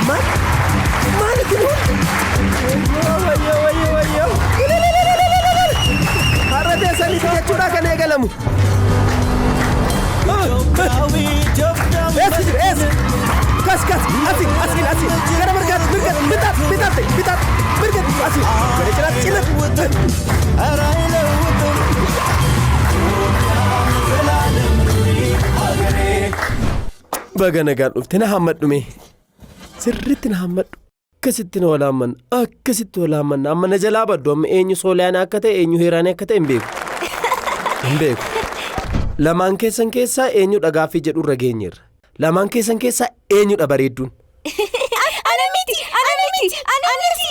Maal? Maali kun? Wayyoo wayyoo wayyoo! Har'a teessaniiti jechuudha kan eegalamu. Eessa jira eessa? Kas kas asi asi asi gara mirgaatti mirgaatti bitaatti bitaatti bitaatti mirgaatti asi gara cinaatti cinaatti. Baga nagaan dhufte na hammadhu mee sirriitti na hammadhu. Akkasitti na walaammanna akkasitti walaammanna amma na jalaa baddu amma eenyu sooliyaanaa akka ta'e eenyu heeraanii akka ta'e hin beeku. Hin beeku. Lamaan keessan keessaa eenyudha gaaffii jedhu irra geenyeerra. Lamaan keessan keessaa eenyudha bareedduun? Ana miti! Ana miti! Ana miti!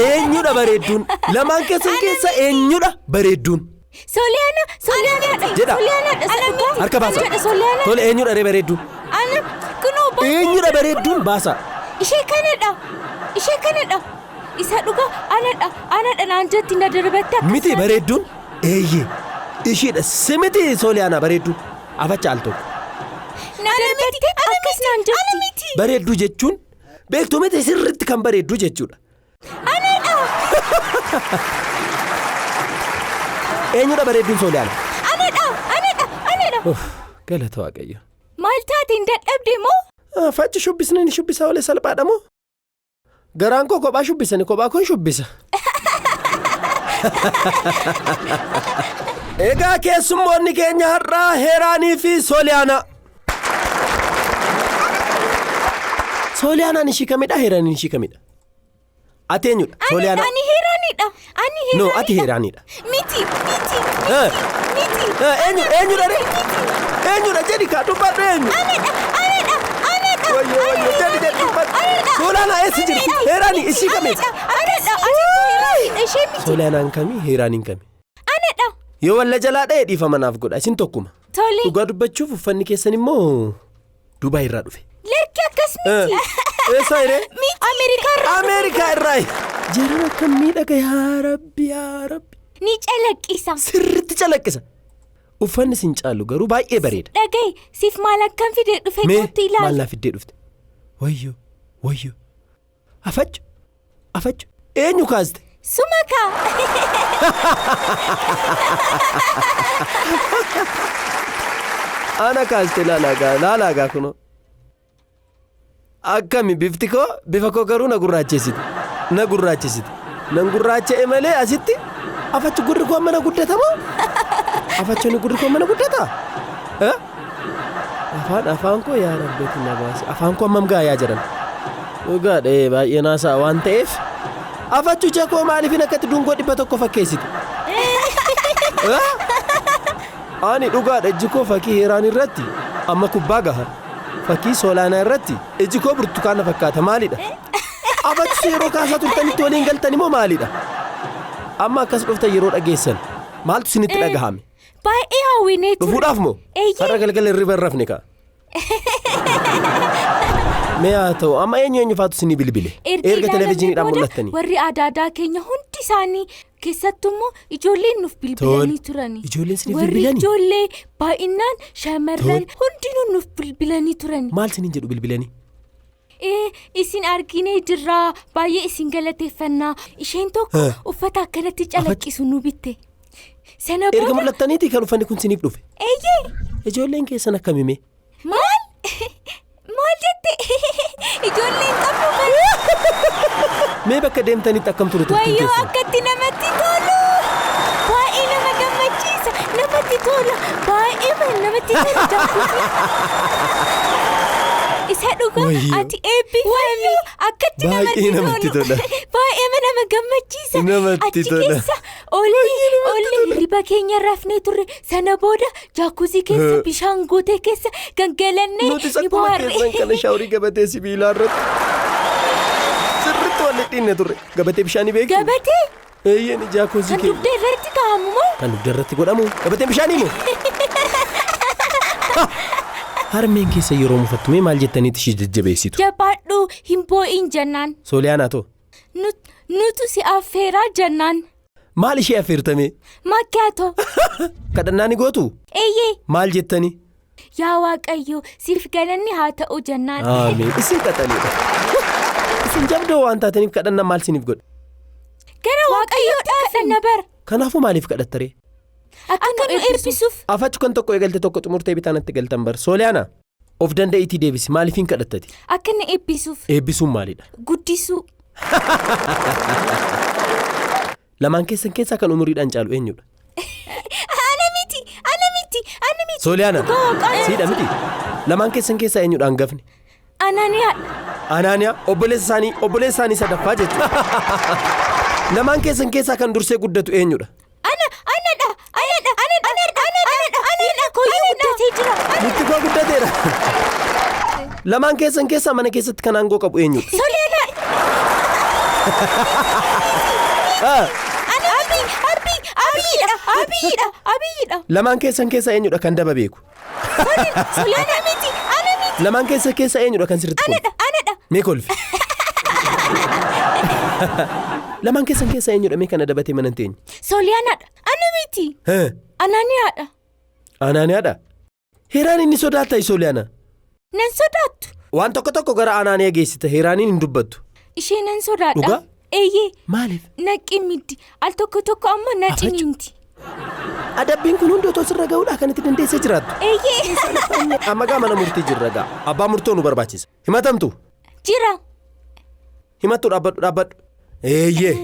Eenyudha bareedduun? Lamaan keessan keessaa eenyudha bareedduun? Sooliyaana! Sooliyaanaadha! Jedha. Sooliyaanaadha! Ana miti! Harka baasa. Jedha Sooliyaana! Tole eenyudha ree bareedduun? Ana kunoo baasa. Eenyudha bareedduun baasa. Ishee kanadha! Ishee kanadha! Isa dhuga anadha! Anadha naan jetti na darbatte akkas Miti naan bareedduun? Eeyyee. Ishiidha si miti Sooliyaanaa bareedduun. Afacha al tokko. Na darbatte akkas naan jetti. Bareedduu jechuun beektuu miti sirriitti kan bareedduu jechuudha. Anadha! Eenyudha bareedduun Sooliyaanaa? Anadha! Anadha! Anadha! Uff, galata Waaqayyo. Maal taate hin dadhabde moo? Fachi shubbisni ni shubbisa olee salphaadha moo? Garaan koo kophaa shubbisani kophaa koon shubbisa. Egaa keessummoonni keenya har'aa Heeraanii fi Sooliyaanaa. Sooliyaanaan ishii kamidha? Heeraaniin ishii kamidha? Ati eenyudha? Sooliyaanaa. Ani Heeraanidha! Ani Heeraanidha! No, ati Heeraanidha. Miti! Miti! Eh. Miti! Eh, Eenyu eenyudha ree? Eenyudha jedhi kaa dubbadhu eenyu? Anadha! Anadha! Anadha! Wayyoo wayyoo jedhi jedhi dubbadhu. Anadha! Sooliyaanaa eessa jirti? Heeraanii ishii kamidha? Anadha! Anadha! Heeraanidha ishee miti! Sooliyaanaan kamii? Heeraaniin kamii? Anadha! Yoo walla jalaa dha'e dhiifama naaf godha isin tokkuma. Tole! Dhugaa dubbachuuf uffanni keessan immoo Dubaay irraa dhufe. Lakki akkas miti! Eessa hiree? Miti! Ameerikaa irraa Ameerikaa irraa. Jiran akkam miidhaga yaa rabbi yaa rabbi. ni calaqqisa. Sirriitti calaqqisa. Uffanni sin caalu garuu baay'ee bareeda. Dhaga'i siif maal akkan fide dhufe Mee kootti maal ilaali. naa fiddee dhufte? Wayyoo wayyoo. Afachu afachu eenyu kaaste? Suma kaa. Ana kaaste laalaagaa laalaagaa kunoo. Akkami bifti koo bifa koo garuu na gurraachessite. Na gurraachessite. Nan gurraacha'e malee asitti afachu gurri koo amma na guddata moo? Afachuun gurri koo amma na guddata? Eh? Afaan afaan koo yaa rabbeetti na baase. Afaan koo ammam gaa yaa jedhan. Dhugaadha baay'ee naasa'a waan ta'eef. Afachu ija koo maaliifin akkatti dungoo 100 fakkeessite? Eh? Ani dhugaadha ijji koo fakkii heeraan irratti amma kubbaa gaha. Fakkii soolaanaa irratti ijji koo burtukaana fakkaata maalidha? Afachu yeroo kaasaa turtanitti waliin galtani moo maalidha? Amma akkas dhuftan yeroo dhageessan maaltu isinitti dhagahame? Baay'ee hawwinee ture. Dhufuudhaaf moo? Eeyyee. Har'a galgala hirriba hin rafne kaa. Mee haa ta'u amma eenyu eenyu faatu isinii bilbile? Erga Erga ilaalamee televezyiiniidhaan booda mul'attanii. warri aadaa aadaa keenya hundi isaanii keessattuu immoo ijoolleen nuuf bilbilanii Tole. turani. Ijoolleen isiniif Warri bilbilanii? ijoollee baay'inaan shamarran hundinuu nuuf bilbilanii turani. Maal isiniin jedhu bilbilanii? Isin arginee jirraa baay'ee isin galateeffannaa isheen tokko uffata akkanatti calaqqisu nu bitte. Sana Erga booda mul'attaniiti kan uffanni kun isiniif dhufe. eeyyee Ijoolleen keessan akkam hime? maal maal jette ijoolleen qabdu maal Mee bakka deemtanitti akkam ture turtiin wayyoo keessan? akkatti namatti tolu baay'ee nama gammachiisa namatti tola baay'ee namatti tola jaakuufi. Isa dhugaa Wayyoo. ati eebbifami akkatti Baay'ee namatti tolu tola. baay'ee nama gammachiisa Namatti achi tola. keessa olli olli hirriba keenya rafnee turre sana booda jaakuuzii keessa bishaan guutee keessa gangalannee Nutis ni akkuma bohaarre. keessan kana shaaworii gabatee sibiilaa irratti sirriitti wal dhidhiinne turre. Gabatee bishaanii beektu? Gabatee Eeyyeen jaakuuzii kan keenya. dugda irratti kaa'amu moo? Kan dugda irratti godhamu gabateen bishaanii moo? Harmeen keessa yeroo mufattu mee maal jettaniitti ishee jajjabeessitu? Jabaadhu hin boo'in jennaan. Sooliyaanaa too Nutu si affeeraa jennaan. Maal ishee affeertame? Macchiato. Kadhannaa ni gootu? Eeyyee Maal jettani? Yaa Waaqayyo siif galanni haa ta'u jennaan. Ameen. Isin qaxaleedha. Isin jabdoo waan taataniif kadhannaa maal isiniif godha? Gara Waaqayyootti kadhanna bara. Kanaafuu maaliif kadhattaree? Akka nu eebbisuuf. Afachu kan tokko eegalte tokko xumurtee bitaanatti galtan bar. Sooliyaana of danda'iitii deebisi maaliifin kadhattati? Akka nu eebbisuuf. Eebbisuun maalidha? Guddisuu. Lamaan keessan keessaa kan umuriidhaan caalu eenyudha? Ana miti! Ana miti! Ana miti! Sooliyaana Dhugaa siidha miti? Lamaan keessan keessaa eenyudha hangafni? Anaaniyaadha. Anaaniyaa obboleessa isaanii sadaffaa jechuudha. Lamaan keessan keessaa kan dursee guddatu eenyudha? Ana anadha! Anadha! Anadha! Anadha! Anadha! Koyyuu guddatee jira. Mutti koo guddateera. Lamaan keessan keessaa mana keessatti kan aangoo qabu eenyudha? Sooliyaana! Ana Abiy! Abiy! Abiyyiidha! Abiyyiidha! Abiyyiidha! Lamaan keessan keessaa eenyudha kan daba beeku? Sooliyaana miti! Ana miti! Lamaan keessan keessaa eenyudha kan sirriitti kolfu? Anadha! Anadha! Mee kolfi. Lamaan keessan keessaa eenyudha mee kana dabatee mana hin teenye? Sooliyaanaadha. Ana miti! Anaaniyaadha. Anaaniyaadha. Heeraan inni sodaata Sooliyaana. Nan sodaattu. Waan tokko tokko gara Anaaniyaa geessita heeraaniin hin dubbattu. Ishee nan sodaadha. Dhugaa? Eeyyee. Maaliif? Na qimiddi. Al tokko tokko ammoo na ciniinti. Adabbiin kun hundi otoo sirra ga'uudhaa kan itti dandeessee jiraattu. Eeyyee. Amma gaa mana murtii jirra gaa. Abbaa murtoo nu barbaachisa. Himatamtu? Jira. Himattu dhaabbadhu dhaabbadhu. Eeyyee.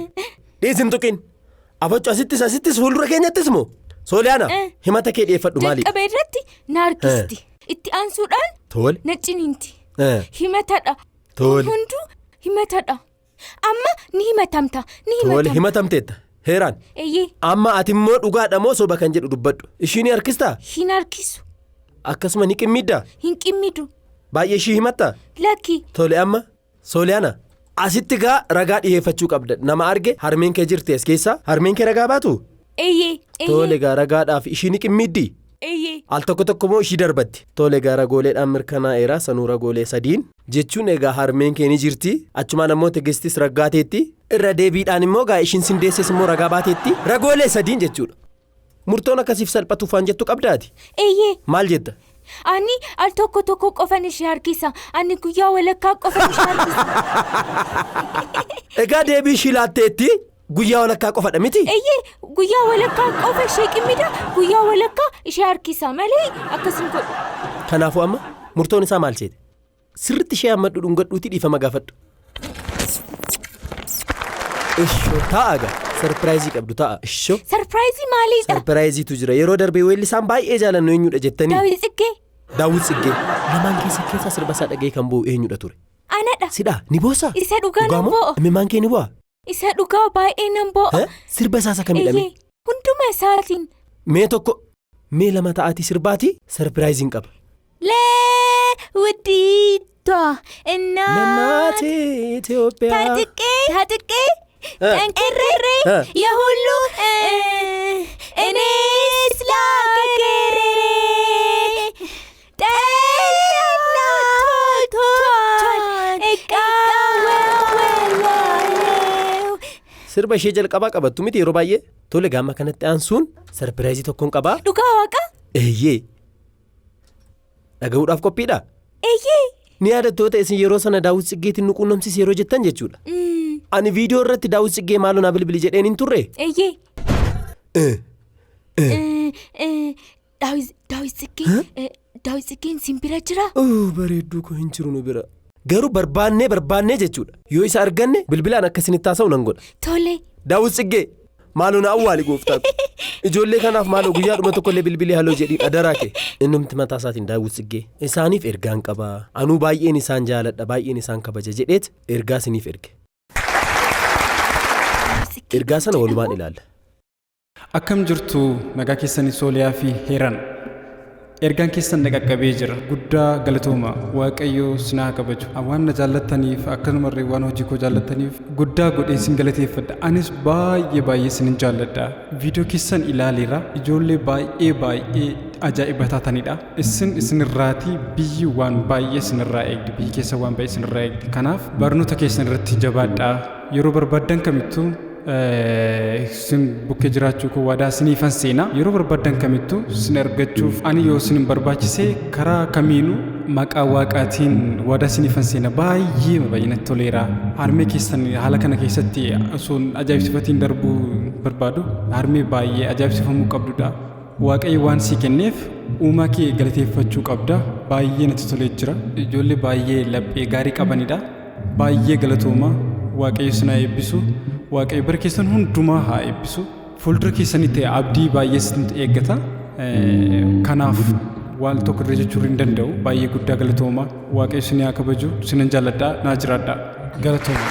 Dhiisin tuqin. Afachu asittis asittis fuuldura keenyattis moo? Sooliyaana himata kee dhiyeeffadhu maaliidha? Jalqaba irratti na harkisti. Itti aansuudhaan Tole. na ciniinti. Himatadha. Tole. Hunduu himatadha. Amma ni himatamta. Ni Tole himatamta. himatamteetta. Heeraan. Eeyyee. Amma ati immoo dhugaadha moo soba kan jedhu dubbadhu. Ishii ni harkistaa? Hin harkisu. Akkasuma ni qimmiiddaa? Hin qimmidu. Baay'ee ishii himattaa? Lakki. Tole amma Sooliyaana asitti gaa ragaa dhiyeeffachuu qabda. Nama arge harmeen kee jirti as keessaa. Harmeen kee ragaa baatu? Eeyyee. Tole gaa ragaadhaaf ishii ni qimmiiddi? Eeyyee. Al tokko tokko immoo ishii darbatti. Tole egaa ragooleedhaan mirkanaa'eera sanuu ragoolee sadiin. Jechuun egaa harmeen kee ni jirti. Achumaan ammoo Tigistis raggaateetti. Irra deebiidhaan immoo gaa ishiin sindeesses immoo ragaa baateetti. Ragoolee sadiin jechuudha. Murtoon akkasiif salphatuuf waan jettu qabdaati. Eeyyee. Maal jetta? Ani al tokko tokko qofan ishee harkisa. Ani guyyaa walakkaa qofan ishee harkisa. Egaa deebii ishii laatteetti guyyaa walakkaa qofadha miti? Eeyyee guyyaa walakkaa qofa ishee qimmida guyyaa walakkaa ishee harkisa malee akkas hin godhu. Kanaafuu amma murtoon isaa maal seete? Sirriitti ishee hammadhu dhungadhuutii dhiifama gaafadhu. Ishoo taa'a gaa sarpiraayizii qabdu taa'a. Ishoo Sarpiraayizii maaliidha? sarpiraayiziitu jira yeroo darbee weellisaan baay'ee jaalannu eenyudha jettanii? Daawit Tsiggee. Daawit Tsiggee. Lamaan keessa sirba isaa dhaga'ee kan boo'u eenyudha ture? Anadha. Sidhaa ni boosaa? Isa dhugaa nan moo? boo'a. Imimmaan kee ni bu'aa? Isa dhugaa baay'ee nan boo'a. Sirba isaa isa kamidha mee? Eeyyee hunduma isaatiin. Mee tokko mee lama ta'aatii sirbaatii sarpiraayiziin qaba. Lee ውዲቷ እናት ለእናቴ ኢትዮጵያ ታጥቄ ታጥቄ ጠንክሬ የሁሉ እኔስ ላገሬ ጠላቶቿን እቃወማለሁ። Sirba ishee jalqabaa qabattu miti yeroo baay'ee. Tole gaama kanatti aansuun sarpiraayizii tokkoon qabaa. Dhugaa waaqa? Eeyyee. Dhaga'uudhaaf qophiidha? Eeyyee. Ni yaadattoota isin yeroo sana Daawit Tsiggeetiin nu quunnamsiise yeroo jettan jechuudha. Ani viidiyoo irratti Daawit Tsiggee maaloo naa bilbili jedheen hin turre? Eeyyee. Daawit Tsiggeen sin bira jira? Bareedduu koo hin jiru nu bira. Garuu barbaannee barbaannee jechuudha. Yoo isa arganne bilbilaan akka isinitti haasa'u nan godha. Tole. Daawit Tsiggee maaloo na awwaali gooftaa koo. Ijoollee kanaaf maaloo guyyaadhuma tokkollee bilbilee halluu jedhiin adaraa kee. Innumti mataa isaatiin Daawit Tsiggee isaaniif ergaan qabaa. Anuu baay'een isaan jaaladha baay'een isaan kabaja jedheet ergaa isiniif erge. Ergaa sana walumaan ilaalla. Akkam jirtu nagaa keessanii Sooliyaa fi Heeraan. Ergaan keessan na qaqqabee jira. Guddaa galatooma. Waaqayyo sinaa haa kabaju. Waan na jaallattaniif akkasumallee waan hojii koo jaallattaniif guddaa godhee sin galateeffadha. Anis baay'ee baay'ee sinin jaalladha. Viidiyoo keessan ilaaleera. Ijoollee baay'ee baay'ee ajaa'iba taatanidha. Isin isinirraatii biyyi waan baay'ee isinirraa eegdi. Biyyi keessa waan baay'ee isinirraa eegdi. Kanaaf barnoota keessan irratti jabaadhaa. Yeroo barbaaddan kamittuu Isin bukkee jiraachuu koo waadaa isiniifan seenaa. Yeroo barbaaddan kamittuu isin argachuuf ani yoo isin hin barbaachise karaa kamiinuu maqaa waaqaatiin waadaa isiniifan seena. Baay'ee baay'ee natti toleera. Harmee keessan haala kana keessatti osoo hin ajaa'ibsifatiin darbuu hin barbaadu. Harmee baay'ee ajaa'ibsifamuu qabdudha. Waaqayyo waan sii kenneef uumaa kee galateeffachuu qabda. Baay'ee natti tolee jira. Ijoollee baay'ee laphee gaarii qabanidha. Baay'ee galatooma. Waaqayyo isin haa eebbisu. Waaqayyo bara keessan hundumaa haa eebbisu. Fuuldura keessanitti abdii baay'ee isin eeggata. Kanaaf waan tokko irra jechuu hin danda'u. Baay'ee guddaa galatooma. Waaqayyo isin haa kabaju. Isinan jaalladha. Naa jiraadha. Galatooma.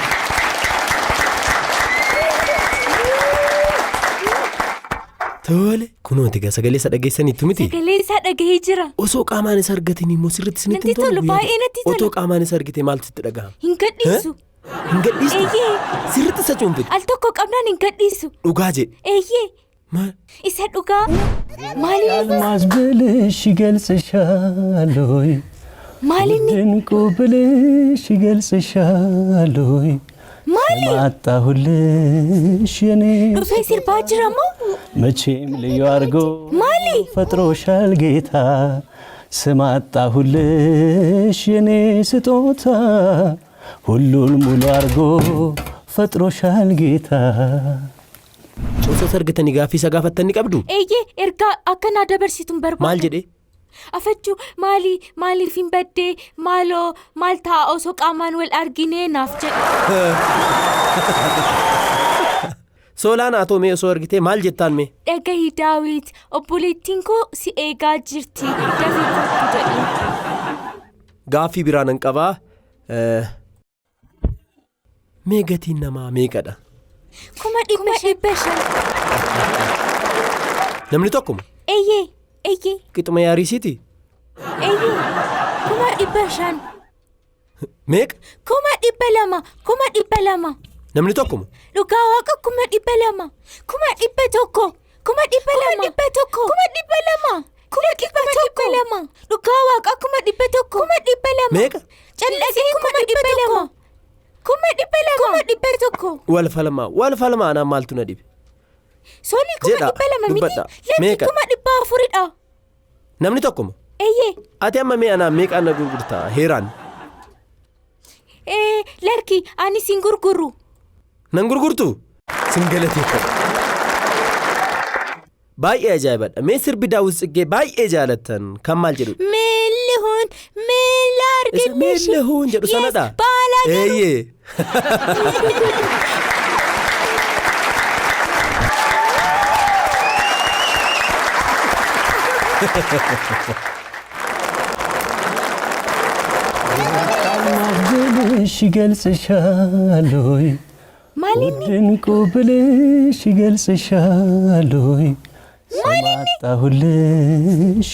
Tole kunooti egaa sagalee isa dhageessaniitu miti. Sagalee isaa dhagahee jira. Osoo qaamaan isa argatin immoo sirriitti isinitti Natti hin tolu tolu, guyyaa baay'ee natti tola. Otoo qaamaan isa argite maaltu sitti dhagahama? Hin gadhiisu. Hin gadhiistu? Eeyyee. Sirriitti isa cuunfite. Al tokko qabnaan hin gadhiisu. Dhugaa jedhe. Eeyyee. Maal? Isa dhugaa. Maaliin አልማዝ ብልሽ ይገልጽሻል ወይ? maalinni ድንቁ ብልሽ ይገልጽሻል ወይ? maali? ማጣሁልሽ የኔ Dhufee sirbaa jira moo? መቼም ልዩ አድርጎ Maali? ፈጥሮሻል ጌታ ስም አጣሁልሽ የኔ ስጦታ ሁሉን ሙሉ አድርጎ ፈጥሮሻል ጌታ። Osoo isa argatanii gaaffii isa gaafattan ni qabdu? Eeyyee ergaa akkanaa dabarsituun barbaada. Maal jedhee? Afachuu maali maaliif hin baddee maaloo maal ta'a osoo qaamaan wal arginee naaf jedhe. Soolaan haa ta'u mee osoo argitee maal jettaan mee? Dhagahi Daawit obboleettiin koo si eegaa jirti dafii kottu jedhe. Gaaffii biraa nan qabaa. Mee gatiin namaa meeqadha? 500,000. Namni tokkuma? Eeyyee eeyyee Qixuma yaariisiiti? eeyyee 500,000. Meeqa? 200,000 200,000. Namni tokkuma? Dhugaa waaqa 200,000 100,000 200,000 100,000 200,000 dhugaa waaqa 100,000 200,000. Meeqa? Callisee 200,000 200,000 100,000. Wal falmaa wal falmaa anaan maaltu na dhibe? Solii kuma Jedha, 200 miti dubbadha. lakki Meeqa? 400,000dha. Namni tokkuma? Eeyyee Ati amma mee anaan meeqaan na gurgurtaa heeraan? ee lakki ani sin gurguru. Nan gurgurtu? Sin galateeffadha. Baay'ee ajaa'ibadha. Mee sirbi Daawit Tsiggee baay'ee jaalattan kan maal jedhudha? Meellihuun meella Isa arganneeshi. meellehuun jedhu sanadha. Yes, baalaa garuu. Eeyyee. አልማዝ ብልሽ ይገልጽሻል ወይ? Maalinni ድንቁ ብልሽ ይገልጽሻል ወይ? ስም አጣሁልሽ።